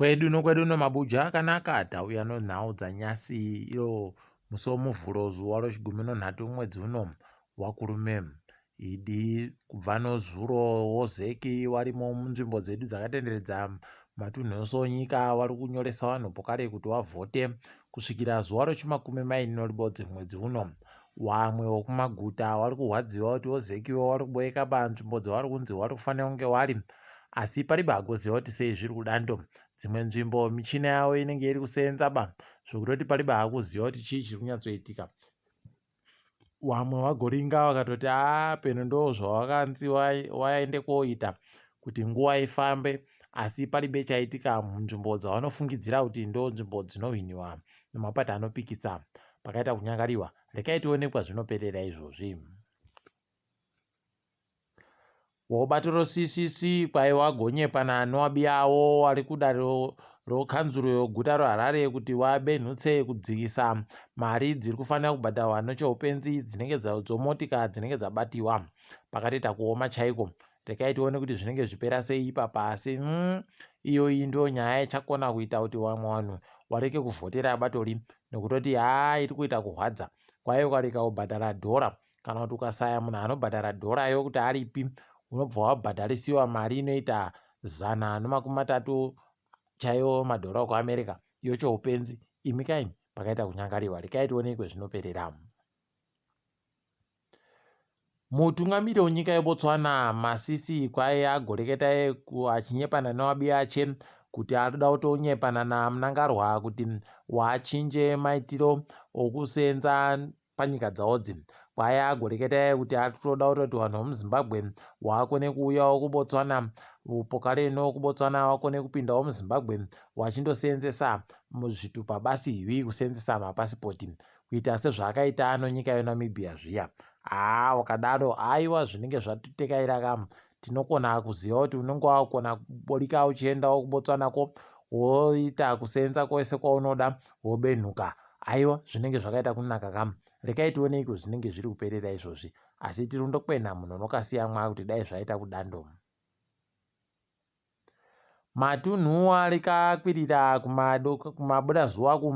Kwedu nokwedu nomabuja akanaka tauya nonhau dzanyasi iro musi womuvhuro zuva rochigumi nonhatu mwedzi uno wakurume. Idi kubva nozuro wozeki warimo munzvimbo dzedu dzakatenderedza matunhu ose onyika wari kunyoresa vanhu pokare kuti wavhote kusvikira zuva rochimakumi maini noribodzi mwedzi uno. Wamwe wokumaguta wari kuhwadziwa kuti wozekiwo wari kuboeka panzvimbo dzawari kunzi wari kufanira kunge wari asi paribe agoziva kuti sei zviri kudando. Dzimwe nzvimbo michina yavo inenge iri kuseenza ba zvekutoti paribe akuziva kuti chii chiri kunyatsoitika. Wamwe wagoringa wakatoti haa peno ndo zvawakanzi waende koita kuti nguva ifambe asi paribe chaitika munzvimbo dzavanofungidzira kuti ndo nzvimbo dzinohwiniwa nemapato anopikisa pakaita kunyangariwa. Rekai tione kwazvinoperera izvozvi. Wobato roCCC kwaiwa gonyepa naAnoabi awo wari kudare rokanzuru yoguta roHarare kuti wabenhutse kudzikisa mari dziri kufanira kubhadharwa nocheupenzi dzinenge dzomotika dzinenge dzabatiwa. Pakatoita kuoma chaiko. Rekai tione kuti zvinenge zvipera sei ipapa asi iyoyi ndiyo nyaya ichakona kuita kuti vamwe vanhu wareke kuvhotera batori nekutoti haa iri kuita kuhwadza. Kwaive ukareka kubhadhara dhora kana kuti ukasaya munhu anobhadhara dhorayo kuti aripi unobva wabhadharisiwa mari inoita 130 chaiwo madhora okuAmerica yochoupenzi imi kaimi pakaita kunyangariwa rekai tione kwezvinoperera. Mutungamiri wenyika yeBotswana Masisi kwaiye agoreketa achinyepana newabiache kuti arikuda kutonyepana naMnangarwa kuti wachinje maitiro okuseenza panyika dzaodzi. Kwaiye agoreketa kuti arikutoda kutoti vanhu vemuZimbabwe wakone kuuyawo kuBotswana pokareno kuBotswana wakone kupindawo muZimbabwe wachindoseenzesa zvitupa basi hiwi kuseenzesa mapasipoti kuita sezvaakaita ano nyika yeNamibia zviya. Haa wakadaro aiwa zvinenge zvatotekaira ka tinokona kuziva kuti unenge wakona kuborika uchiendawo kuBotswanako woita kuseenza kwese kwaunoda wobenhuka aiwa zvinenge zvakaita kunaka kam rekai tione iko zvinenge zviri kuperera izvozvi asi tiri kundokwena munhu unokasiya mwa kuti dai zvaita kudando. Matunhu arikakwirira kumabudazuva ku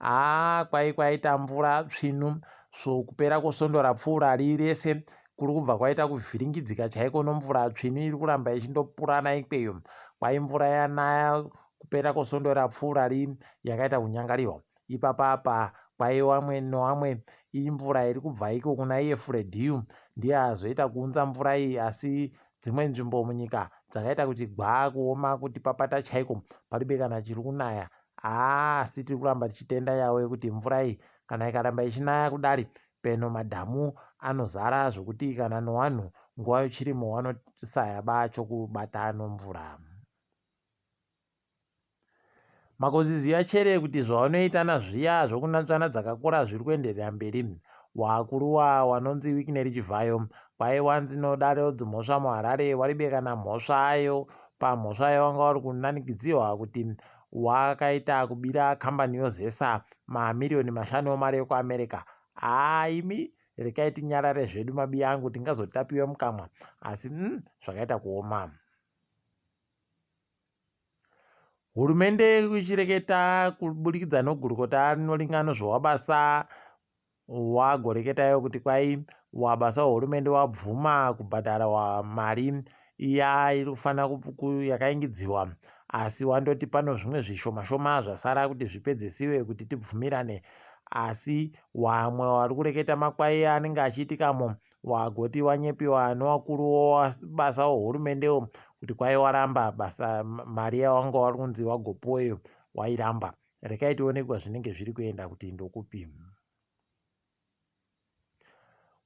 haa kwai kwaita mvura tsvinu so kupera kwesvondo rapfuura rese kuri kubva kwaita kuvhiringidzika chaiko nomvura tsvinu iri kuramba ichindopurana ikweyo kwai mvura yanaya kupera kwesvondo rapfuura ri yakaita kunyangariwa Ipapa apa kwaive wamwe newamwe imvura iri kubva iko kuna iye Fredhiyu ndiye azoita kuunza mvura iyi asi dzimwe nzvimbo munyika dzakaita kuti gwaa kuoma kuti papata chaiko paribe kana chiri kunaya haa asi tiri kuramba tichitenda yawe kuti mvura iyi kana ikaramba ichinaya kudari peno madhamu anozara zvokuti kana nowanhu nguva yochirimo wanosaya ba chokubata nomvura. Makoziziva chere kuti zvawanoitana zviya zvokunanzvana dzakakora zviri kuenderera mberi. Wakuruwa wanonzi Wicknell Chivhayo kwai wanzi nodare dzimhosva muHarare waribe kana mhosvayo pamhosva yawanga wari kunanikidziwa kuti wakaita kubira kambani yoZesa mamiriyoni mashanu omari yekuAmerica. Haa imi rekai tinyarare zvedu mabiya angu tingazotapiwe mukamwa asi zvakaita kuoma. Hurumende ichireketa kuburikidza nogurukota rinoringa nozvewabasa wagoreketayo kuti kwai wabasa wehurumende wabvuma kubhadhara mari iya iri kufanira yakaingidziwa asi wandoti pano zvimwe zvishoma shoma zvasara kuti zvipedzesiwe kuti tibvumirane asi wamwe wari kureketa makwai anenge achiitikamo Wagoti wanyepiwa newakuru webasa wehurumendewo kuti kwai waramba basa mari yawanga wari kunzi wagopuwa iyo wairamba. Rekai tione kwazvinenge zviri kuenda kuti ndokupi.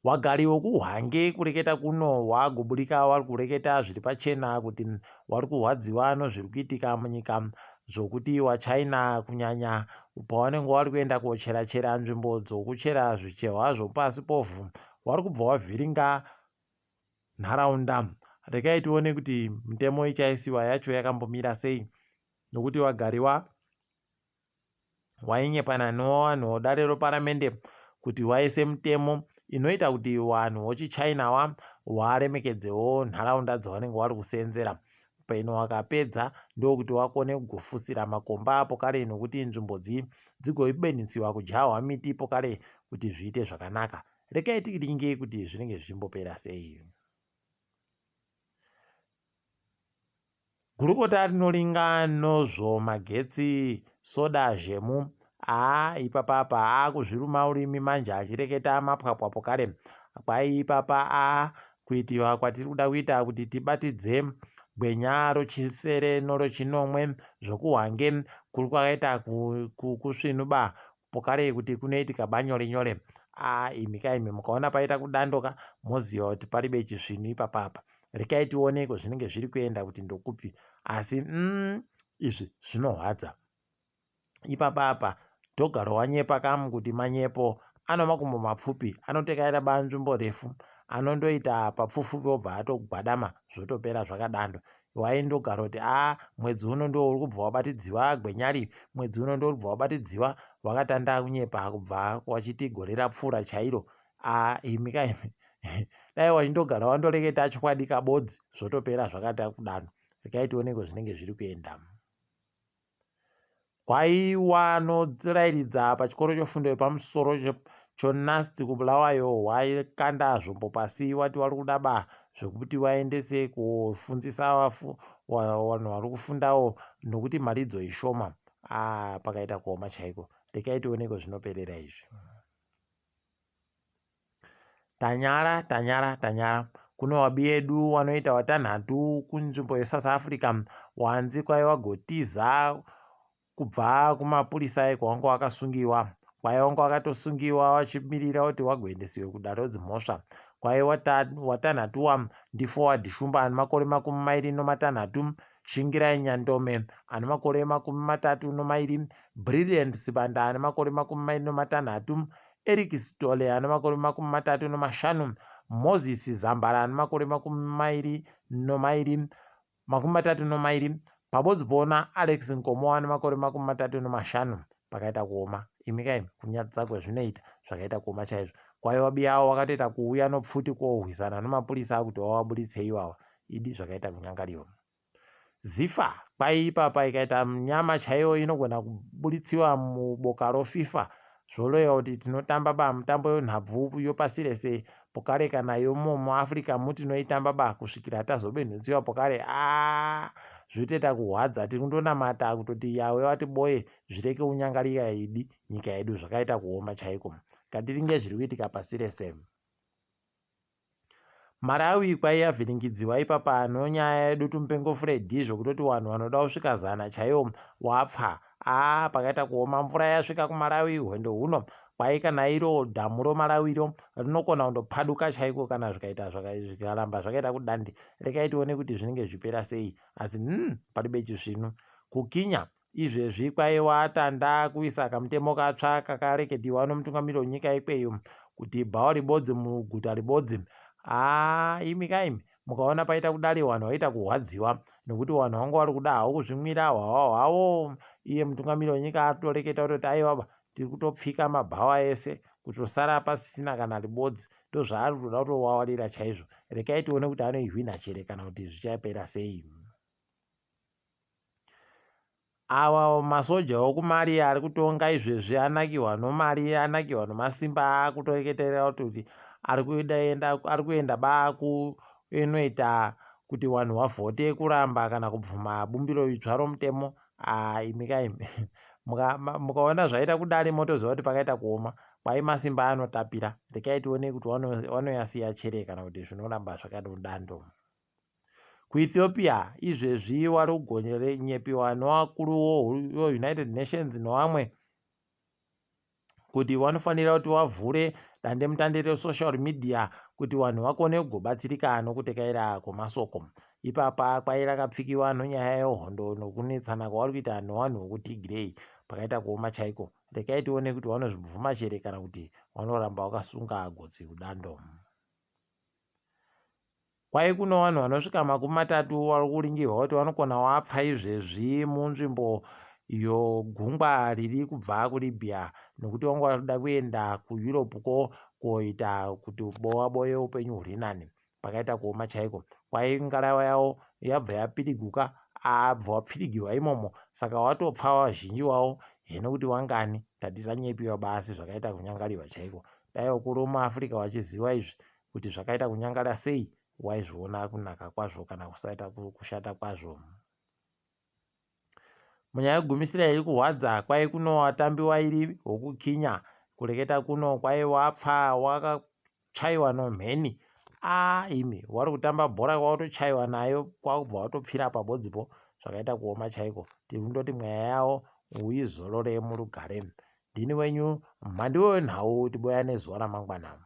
Wagari wekuHwange kureketa kuno wagoburika wari kureketa zviri pachena kuti wari kurwadziwa nozviri kuitika munyika zvokuti waChina kunyanya pawanenge wari kuenda kochera chera nzvimbo dzokuchera zvicherwa zvopasi povhu wari kubva wavhiringa nharaunda. Rekai tione kuti mitemo ichaisiwa yacho yakambomira sei nokuti wagariwa wainyepana nevanhu vodare roparamende kuti waise mutemo inoita kuti vanhu vochichina wa waremekedzewo nharaunda dzavanenge vari kuseenzera. Peno wakapedza ndokuti wakone kugofusira makomba apo kare nokuti nzvimbo dzi dzigoibenhitsiwa kudyahwa miti ipo kare kuti zviite zvakanaka. Rekai tiringe kuti zvinenge zvichimbopera sei. Gurukota rinoringa nozvo magetsi Soda Zhemu haa ipapa apa aakuzviruma urimi manje achireketa mapwapwa pokare kwai ipapa aa kuitiwa kwatiri kuda kuita kuti tibatidze gwenya rochisere norochinomwe zvokuhwange kuri kwakaita kusvinuba pokare kuti kunoitika banyore nyore aa imi ka imi mukaona paita kudandoka moziva kuti paribe chisvinu ipapa apa rekai tione ko zvinenge zviri kuenda kuti ndokupi asi izvi zvinorwadza ipapa apa togaro wanyepa kamu kuti manyepo ano makumbo mapfupi anotekaira banzvimbo refu anondoita papfufupi obva atogwadama zvotopera zvakadando waindogara kuti a mwedzi uno ndo uri kubva wabatidziwa gwenyari mwedzi uno ndo uri kubva wabatidziwa wakatanda kunyepa kubva wachiti gore rapfuura chairo a imi ka imi dai wachindogara wandoreketa chokwadi kabodzi zvotopera zvakata kudano rekai tioneko zvinenge zviri kuenda Kwaiwanorairidza pachikoro chefundo yepamusoro choNUST kuBulawayo waikanda zvombo pasi wati wari kuda ba zvekuti waendese kufundzisa vanhu vari kufundawo nokuti mari idzo ishoma. Ah, pakaita kuoma chaiko. Rekai tioneko zvinoperera izvi. Tanyara tanyara tanyara kune wabi yedu wanoita watanhatu kunzvimbo yeSouth Africa wanzi kwaiva wagotiza kubva kumapurisa ekwawanga wakasungiwa kwaiva wanga wakatosungiwa wachimirira kuti wagoendesiwe kudare redzimhosva kwaiva watanhatuwa ndiForward Shumba ane makore 23 Shingirai Nyandome ane makore 32, Brilliant Sibanda ane makore 26, Eric Sithole ane makore 35, Moses Zambara ane makore 22 pabodzi pona Alex Nkomo ane makore 35. Pakaita kuoma imi kaimi kunyadzisa kwezvinoita zvakaita kuoma chaizvo. Kwaiva biyawo wakatoita kuuya nopfuti kohwisana nomapurisa kuti wawaburitse iwawa idi zvakaita kunyangariwa. Zifa kwai ipapa ikaita nyama chaiyo inogona kuburitsiwa muboka roFIFA zvoreva kuti tinotamba ba mutambo yonhabvu yopasi rese pokare kana yomo muAfrica mutinoitamba ba kusvikira tazobenhutsiwa pokare aa zvotoita kuhwadza tiri kundonamata kutoti yawe wati boye zvireke kunyangarika idi nyika yedu zvakaita kuoma chaiko ngatiringe zviri kuitika pasi rese. Malawi kwaiyavhiringidziwa ipapa nonyaya yedutumupengo Freddy zvekutoti wanhu wanoda kusvika zana chaiwo wapfa aa pakaita kuoma mvura yasvika kuMalawi hwendo huno kwai kana iro dhamu roMalawi iro rinokona kundopaduka chaiko kana zvikaita zvikaramba zvakaita kudandi rekai tione kuti zvinenge zvipera sei asi paribe chisvinu kukinya Izvezvi kwaiwa tanda kuisa kamutemo katsva kakareketiwa nomutungamiri wenyika ikweyo kuti bhawa ribodzi muguta ribodzi. Haa imi ka imi mukaona paita kudari vanhu vaita kuhwadziwa nokuti vanhu vanga vari kuda hawo kuzvimwira hwawa hwawo iye mutungamiri wenyika atoreketa kutoti aiwa tiri kutopfika mabhawa ese kutosara pasisina kana ribodzi ndozvaari kutoda kutowawarira chaizvo rekai tione kuti anoihwina chere kana kuti zvichapera sei. Awa masoja okumali ari kutonga izvezvi anakiwa nomali anakiwa nomasimba akutoreketerera kuti ari kuenda ari kuenda bakuenoita kuti vanhu vavhote kuramba kana kubvuma bumbiro idzva romutemo aa imi ka imi mukaona zvaita kudari motoziva kuti pakaita kuoma kwai masimba anotapira rekai tione kuti wanoyasiya chere kana kuti zvinoramba zvakadodando. KuEthiopia izvezvi wari kugonyepiwa nevakuru veUnited Nations nevamwe kuti vanofanira kuti vavhure dandemutande resocial media kuti vanhu vakone kugobatsirika nokutekaira kwemasoko. Ipapa kwairakapfikiwa nonyaya yehondo nokunetsana kwavari kuita nevanhu vekuTigray pakaita kuoma chaiko. Rekai tione kuti vanozvibvuma chere kana kuti vanoramba vakasunga gotsi kudando. Kwai kuno vanhu vanosvika 30 vari kuringirwa kuti vanokona wapfa izvezvi munzvimbo yogungwa riri kubva kuLibya nokuti vanga vari kuda kuenda kuEurope ko koita kuti waboye upenyu huri nani. Pakaita kuoma chaiko. Kwai ngarava yavo yabva yapiriguka, abva wapfirigiwa imomo, saka watopfa wazhinji wavo heno kuti wangani. Tati tanyepiwa basi, zvakaita kunyangariwa chaiko. Dai vakuru vemuAfrica vachiziva izvi kuti zvakaita kunyangara sei, waizviona kunaka kwazvo kana kusaita kushata kwazvo. Munyaya yekugumisira iri kurwadza kwai kuno vatambi vairi vokuKenya kureketa kuno kwai wapfa wakatsvaiwa nomheni a imi wari kutamba bhora kwakutochaiwa nayo kwakubva watopfira pabodzipo zvakaita kuoma chaiko tiri kundoti mweya yavo uizorore murugare. Ndini wenyu mhandiwe wenhau tiboya nezuva ramangwana.